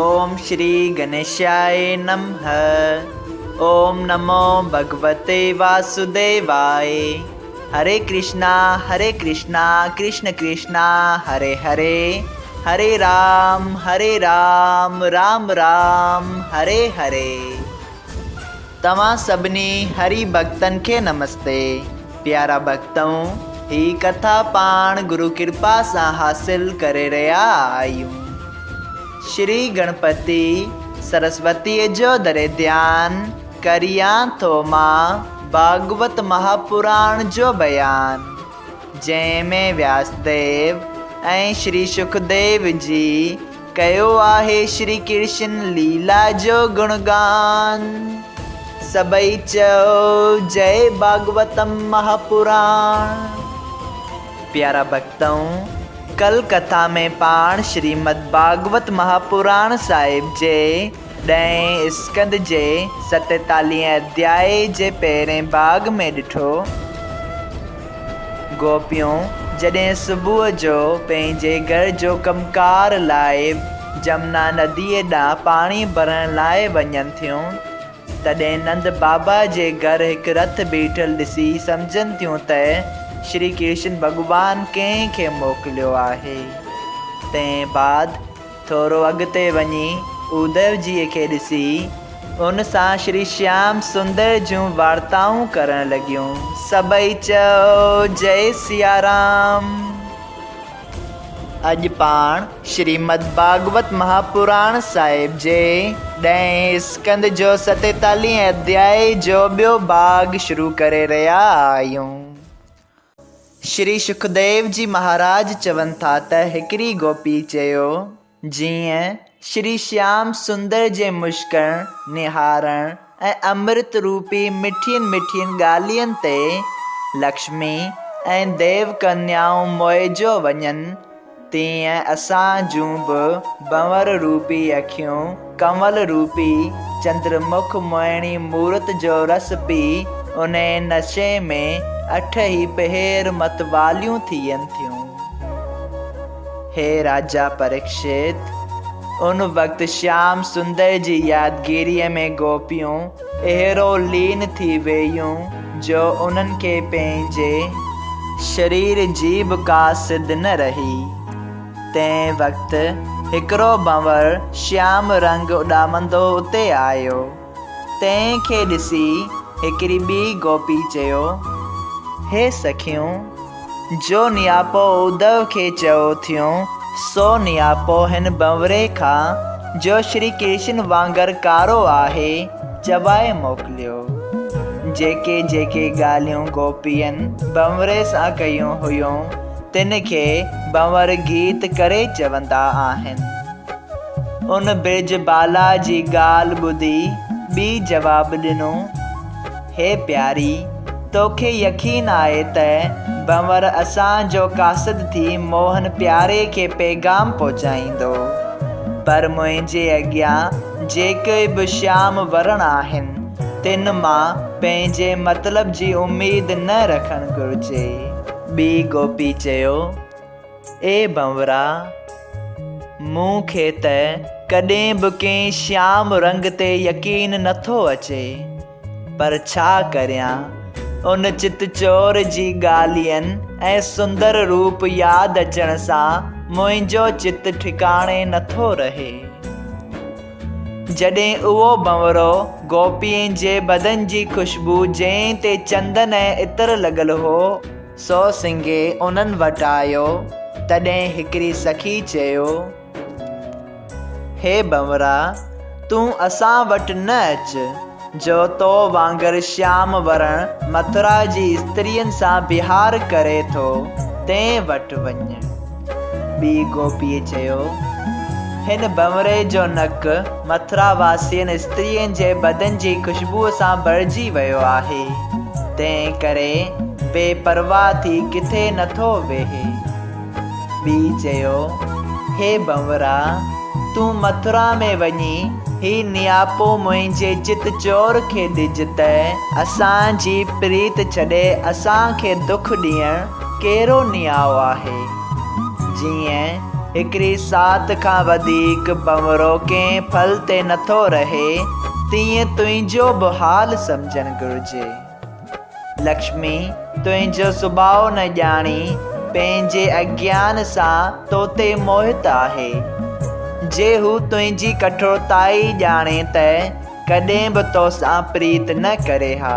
اوم شري گنيشاء نمھ اوم نمو ڀڳوتي واسوديواء هري ڪرشنا هري ڪرشنا ڪرشن ڪرشنا هري هري هري رام هري رام رام رام هري هري. توهان سڀني هري ڀڳتن کي نمستي. پيارا ڀڳتؤ! هي ڪٿا پاڻ گرو ڪرپا سان حاصل ڪري رهيا آهيون. شري گڻپتي سرسوتيء جو دري ڌيان ڪريان ٿو مان ڀاڳوت مهاپراڻ جو بيان، جنهن ۾ وياسديو ۽ شري شڪديو جي ڪيو آهي شري ڪرشن ليلا جو گڻگان. سڀئي چئو جئي ڀاڳوتم مهاپراڻ. پيارا ڀڳتؤ! ڪل ڪٿا ۾ پاڻ شريمد ڀاڳوت مهاپراڻ صاحب جي ڏهين اسڪنڌ جي ستيتاليهين اڌيائي جي پهرين ڀاڳ ۾ ڏٺو. گوپيون جڏهن صبح جو پنهنجي گهر جو ڪم ڪار لاء جمنا نديء ڏانهن پاڻي ڀرڻ لاء وڃن ٿيون، تڏهن نند بابا جي گهر هڪ رٿ بيٺل ڏسي سمجهن ٿيون ته شري ڪرشن ڀڳوان ڪنهن کي موڪليو آهي. تنهن بعد ٿورو اڳتي وڃي اوديو جيء کي ڏسي ان سان شري شيام سندر جون وارتائون ڪرڻ لڳيون. سڀئي چئو جئي سيارام. اڄ پاڻ شريمد ڀاڳوت مهاپراڻ صاحب جي ڏهين اسڪنڌ جو ستيتاليهين اڌيائي جو ٻيو ڀاڳ شروع ڪري رهيا آهيون. شري شڪديو جي مهاراج چون ٿا ته هڪڙي گوپي چيو، جيئن شري شيام سندر جي مشڪڻ، نهارڻ ۽ امرت روپي مٺين مٺين ڳالهين تي لڪشمي ۽ ديو ڪنيائون موهجيو وڃن، تيئن اسان جون به ڀنور روپي اکيون ڪنول روپي چندرمک موهڻي مورت جو رس پي انهي نشي ۾ اٺ ئي پهر متواليون ٿين ٿيون. هي راجا پريڪشت! ان وقت شيام سندر جي يادگيريء ۾ گوپيون اهڙو لين ٿي ويون جو انهن کي پنهنجي شرير جي به ڪا سڌ نه رهي. تنهن وقت هڪڙو ڀنور شيام رنگ اڏامندو اتي آيو. تنهن کي ڏسي هڪڙي ٻي گوپي چيو، هي سکيون! جو نياپو اڌو کي چئو ٿيون، سو نياپو هن ڀنوري کان، جو شري ڪرشن وانگر ڪارو آهي، چوائي موڪليو. جيڪي جيڪي ڳالهيون گوپين ڀنوري سان ڪيون هيون، تن کي ڀنور گيت ڪري چوندا آهن. ان برج بالا جي ڳالهه ٻڌي ٻي جواب ڏنو، هي پياري! توکي يقين آهي ته ڀنور اسان جو قاصد ٿي موهن پياري کي پيغام پهچائيندو. پر منهنجي اڳيان جيڪي به شيام ورڻ آهن، تن مان پنهنجي مطلب جي اميد نه رکڻ گهرجي. ٻي گوپي چيو. اي ڀنورا! مون کي ته ڪڏهن به ڪنهن شيام رنگ تي يقين نٿو اچي، پر ڇا ڪريان، ان چت چور جي ڳالهين ۽ سندر روپ ياد اچڻ سان منهنجو چت ٺڪاڻي نٿو رهي. جڏهن اهو ڀنورو گوپين جي بدن جي خوشبو جنهن تي چندن ۽ عطر لڳل هو، سو سنگهي انهن وٽ آيو، تڏهن هڪڙي سخي چيو، هي ڀنورا! تون اسان وٽ نه اچ، جو تو وانگر شيام ورڻ مٿرا جي استرين سان بهار ڪري ٿو، تنهن وٽ وڃ. ٻي گوپيء چيو، هن ڀنوري جو نڪ مٿرا واسين استرين جي بدن جي خوشبوء سان ڀرجي ويو آهي، تنهن ڪري بي پرواهه ٿي ڪٿي نٿو ويهي. ٻي چيو، هي ڀنورا! تون مٿرا ۾ وڃي هي نياپو منهنجي چت چور کي ڏج ته اسان جي پريت ڇڏي اسان کي دک ڏيڻ ڪهڙو نياء آهي؟ جيئن. هڪڙي ساعت کان وڌيڪ ڀنورو ڪنهن ڦل تي نٿو رهي، تيئن تنهنجو به حال سمجهڻ گهرجي. لڪشمي تنهنجو سڀاء نه ڄاڻي، پنهنجي اگيان سان توتي موهت آهي. جي هو تنهنجي ڪٺورتائي ڄاڻي ته ڪڏهن به توسان پريت نه ڪري ها.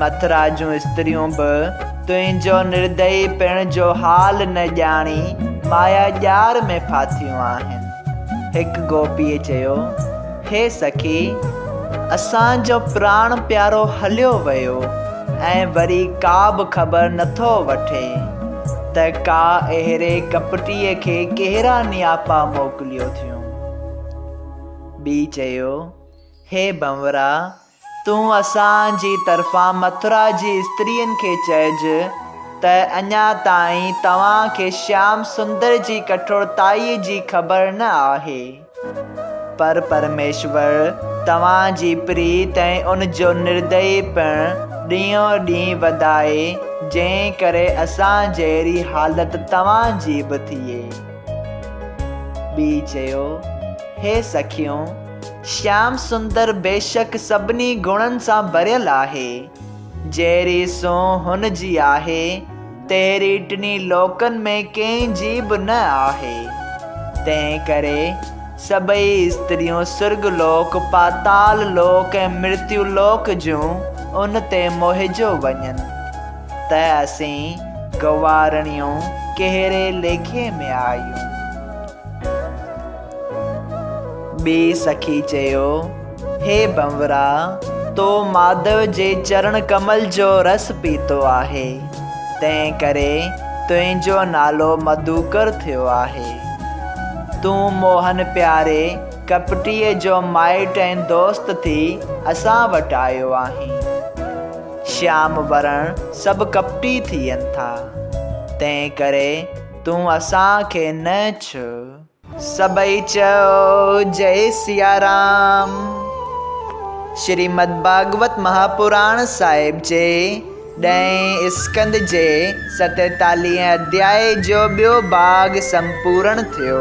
مٿرا جون استريون به تنهنجو نردئي پڻ جو حال نه ڄاڻي مايا ڄار ۾ ڦاٿيون آهن. هڪ گوپيء چيو، هي سخي! اسان جو پراڻ پيارو هليو ويو ۽ وري ڪا به خبر نٿو وٺي ته ڪا اهڙي ڪپٽيء کي ڪهڙا نياپا موڪليو ٿيون. ٻي چيو، هي ڀنورا! تون اسان جي طرفان مٿرا جي استرين کي چئج ته اڃا تائين توهان کي شيام سندر جي ڪٺورتائيء جي خبر نه آهي. پر پرميشور توهان جي پريت ۽ ان جو نردئي پڻ ڏينهون ڏينهن وڌائي، جنهن ڪري اسان جهڙي حالت توهان جي به ٿئي. ٻي چيو، هي سکيون! شيام سندر بيشڪ سڀني گڻن سان ڀريل آهي. جهڙي سونهن هن جي آهي، تهڙي ٽنهي لوڪن ۾ ڪنهن جي به نه آهي. تنهن ڪري سڀئي استريون سرڳ لوڪ، پاتال لوڪ ۽ مرتيو لوڪ جون ان تي موهجيو وڃن، ته اسين گنوارڻيون ڪهڙي ليکي ۾ آهيون. ٻي سخي چيو، هي ڀنورا! تو ماڌو جي چرڻ ڪمل جو رس پيتو آهي، تنهن ڪري تنهنجو نالو مڌوڪر ٿيو آهي. تون موهن پياري ڪپٽيء جو مائٽ ۽ دوست ٿي اسان وٽ آيو آهين. شيام ورڻ سڀ ڪپٽي ٿين ٿا، تنهن ڪري تون اسان کي نه ڇهه. سڀئي چئو جئي سيارام. شريمد ڀاڳوت مهاپراڻ صاحب جي ڏهين اسڪنڌ جي ستيتاليهين اڌيائي جو ٻيو ڀاڳ سمپورڻ ٿيو.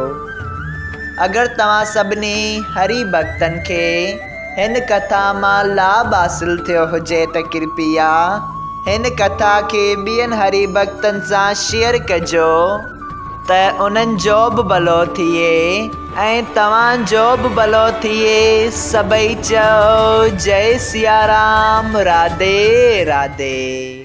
اگر توهان سڀني هري ڀڳتن کي هن ڪٿا مان لاڀ حاصل ٿيو هجي ته ڪرپيا هن ڪٿا کي ٻين هري ڀڳتن سان شيئر ڪجو ته انهن جو به ڀلو ٿئي ۽ توهان جو به ڀلو ٿئي سڀئي چئو جئي سيارام راڌي راڌي.